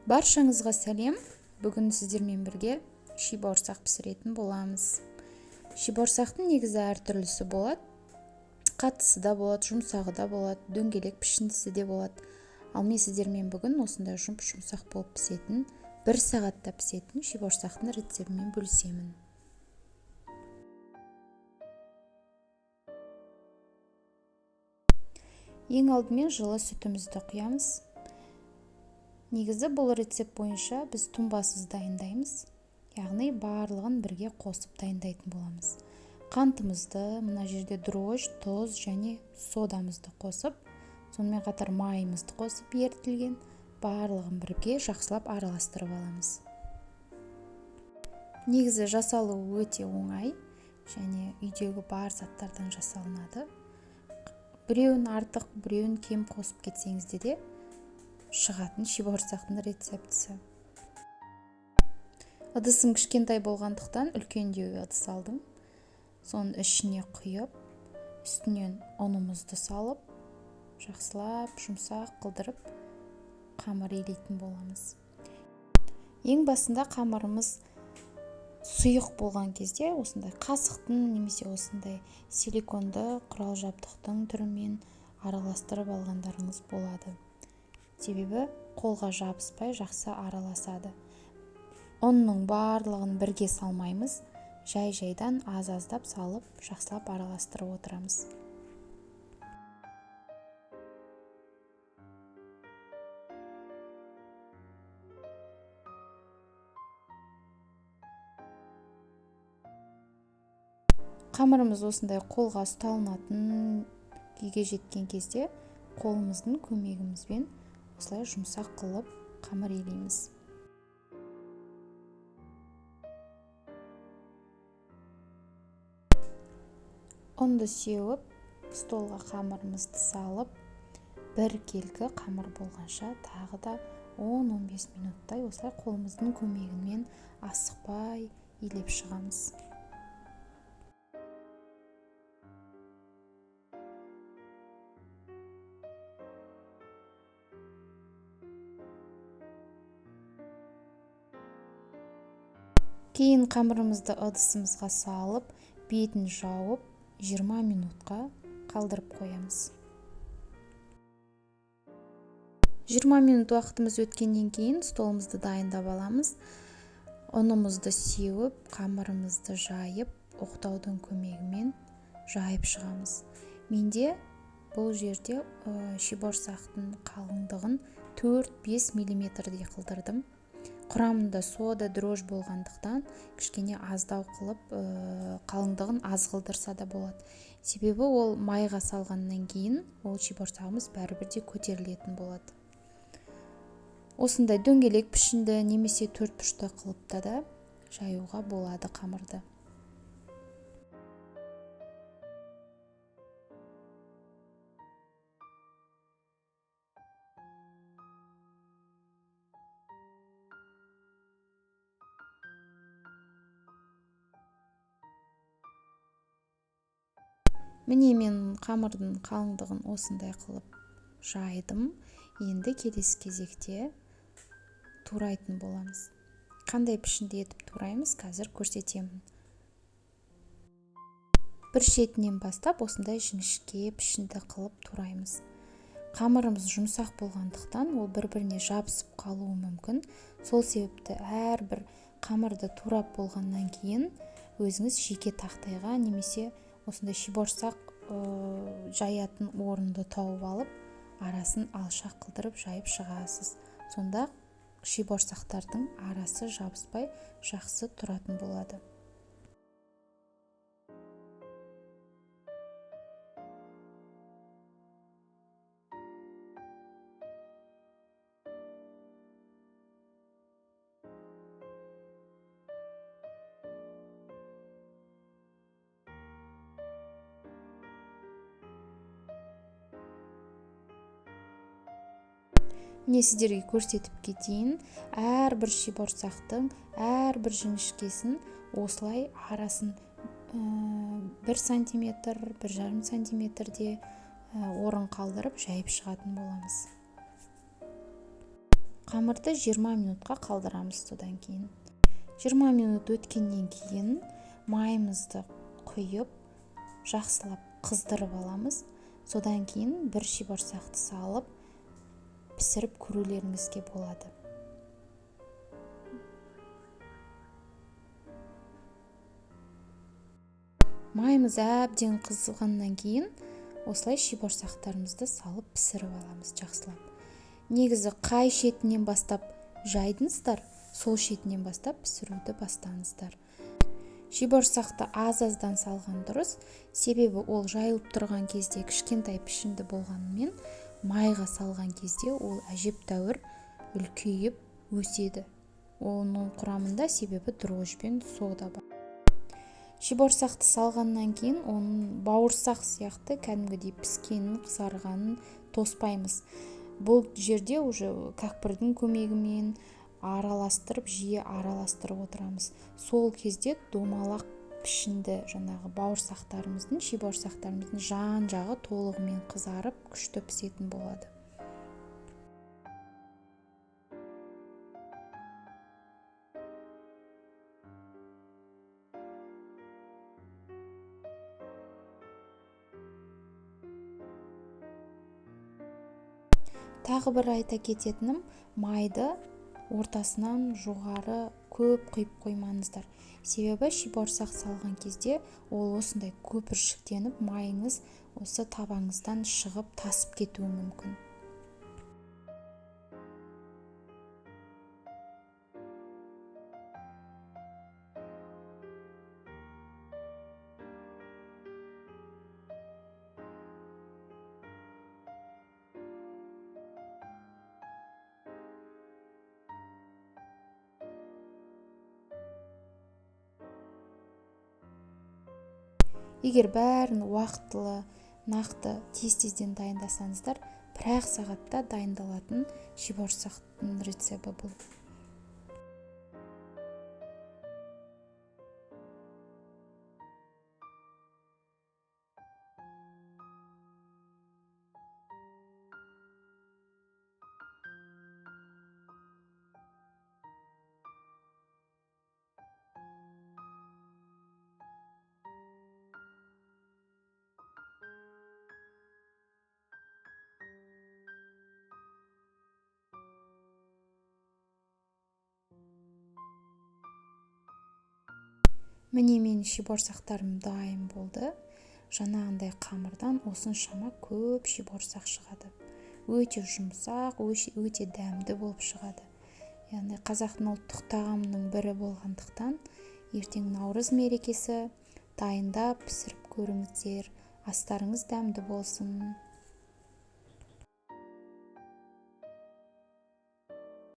Баршаңызға сәлем. Бүгін сіздермен бірге ши бауырсақ пісіретін боламыз. Ши бауырсақтың негізі әртүрлісі болады. Қаттысы да болады, жұмсағы да болады, дөңгелек пішіндісі де болады. Ал мен сіздермен бүгін осындай жұмсақ болып пісетін, 1 сағатта пісетін ши бауырсақтың рецептімен бөлісемін. Ең алдымен жылы сүтімізді құямыз. Негізі бұл рецепт бойынша біз тұнбасыз дайындаймыз, яғни барлығын бірге қосып дайындайтын боламыз. Қантымызды, мына жерде дрожж, тұз және содамызды қосып, сонымен қатар майымызды қосып ерітілген барлығын бірге жақсылап араластырып аламыз. Негізі жасалуы өте оңай және үйдегі бар заттардан жасалынады. Біреуін артық, біреуін кем қосып кетсеңіз де шығатын ши бауырсақтың рецептісі. Ыдысым кішкентай болғандықтан үлкендеу ыдыс алдым. Соның ішіне құйып, үстінен ұнымызды салып, жақсылап жұмсақ қылдырып қамыр илейтін боламыз. Ең басында қамырымыз сұйық болған кезде осындай қасықтың немесе осындай силиконды құрал жабдықтың түрімен араластырып алғандарыңыз болады. Себебі қолға жабыспай жақсы араласады. Ұнның барлығын бірге салмаймыз, жай-жайдан аз-аздап салып, жақсылап араластырып отырамыз. Қамырымыз осындай қолға ұсталынатын күйге жеткен кезде қолымыздың көмегімізбен осылай жұмсақ қылып қамыр илейміз. Ұнды сеуіп, столға қамырымызды салып, бір келкі қамыр болғанша тағы да 10-15 минуттай осылай қолымыздың көмегімен асықпай илеп шығамыз. Кейін қамырымызды ыдысымызға салып, бетін жауып, 20 минутқа қалдырып қоямыз. 20 минут уақытымыз өткеннен кейін столымызды дайындап аламыз. Ұнымызды сеуіп, қамырымызды жайып, оқтаудың көмегімен жайып шығамыз. Менде бұл жерде ши бауырсақтың қалыңдығын 4-5 миллиметрдей қылдырдым. Құрамында сода, дрожж болғандықтан кішкене аздау қылып, қалыңдығын аз қылдырса да болады. Себебі ол майға салғаннан кейін ол ши бауырсағымыз бәрібір де көтерілетін болады. Осындай дөңгелек пішінді немесе төрт бұрышты қылып та жаюға болады қамырды. Міне мен қамырдың қалыңдығын осындай қылып жайдым. Енді келесі кезекте турайтын боламыз. Қандай пішінде етіп тураймыз, қазір көрсетемін. Бір шетінен бастап осындай жіңішке пішінді қылып тураймыз. Қамырымыз жұмсақ болғандықтан ол бір-біріне жабысып қалуы мүмкін. Сол себепті әрбір қамырды турап болғаннан кейін өзіңіз жеке тақтайға немесе осындай ши бауырсақ жаятын орынды тауып алып, арасын алшақ қылдырып жайып шығасыз. Сонда ши бауырсақтардың арасы жабыспай жақсы тұратын болады. Міне сіздерге көрсетіп кетейін. Әрбір ши бауырсақтың әрбір жіңішкесін осылай арасын 1 сантиметр, 1,5 сантиметрде орын қалдырып жайып шығатын боламыз. Қамырды 20 минутқа қалдырамыз. Содан кейін 20 минут өткеннен кейін майымызды құйып, жақсылап қыздырып аламыз. Содан кейін бір шибарсақты салып, пісіріп көрулеріңізге болады. Майымыз әбден қызғаннан кейін осылай шибарсақтарымызды салып пісіріп аламыз жақсылап. Негізі қай шетінен бастап жайдыңыздар, сол шетінен бастап пісіруді бастаңыздар. Шибарсақты аз-аздан салған дұрыс, себебі ол жайылып тұрған кезде кішкентай пішінді болғанымен майға салған кезде ол әжептәуір үлкейіп өседі. Оның құрамында себебі дрожж пен сода бар. Шибарсақты салғаннан кейін оның бауырсақ сияқты кәдімгідей піскенін, қызарғанын тоспаймыз. Бұл жерде уже кәкпірдің көмегімен араластырып, жиі араластырып отырамыз. Сол кезде домалақ пішінді жаңағы бауырсақтарымыздың, шибарсақтарымыздың жан-жағы толығымен қызарып, күшті пісетін болады. Тағы бір айта кететінім, майды ортасынан жоғары көп құйып қоймаңыздар. Себебі шибарсақ салған кезде ол осындай көпіршіктеніп, майыңыз осы табаңыздан шығып тасып кетуі мүмкін. Егер бәрін уақытылы, нақты, тез-тезден дайындасаңыздар, бір-ақ сағатта дайындалатын шибарсақтың рецепті бұл. Міне менің шибарсақтарым дайын болды. Жаңағындай қамырдан осыншама көп шибарсақ шығады. Өте жұмсақ, өте дәмді болып шығады. Яғни қазақтың ұлттық тағамының бірі болғандықтан ертең наурыз мерекесі, дайындап пісіріп көріңіздер. Астарыңыз дәмді болсын.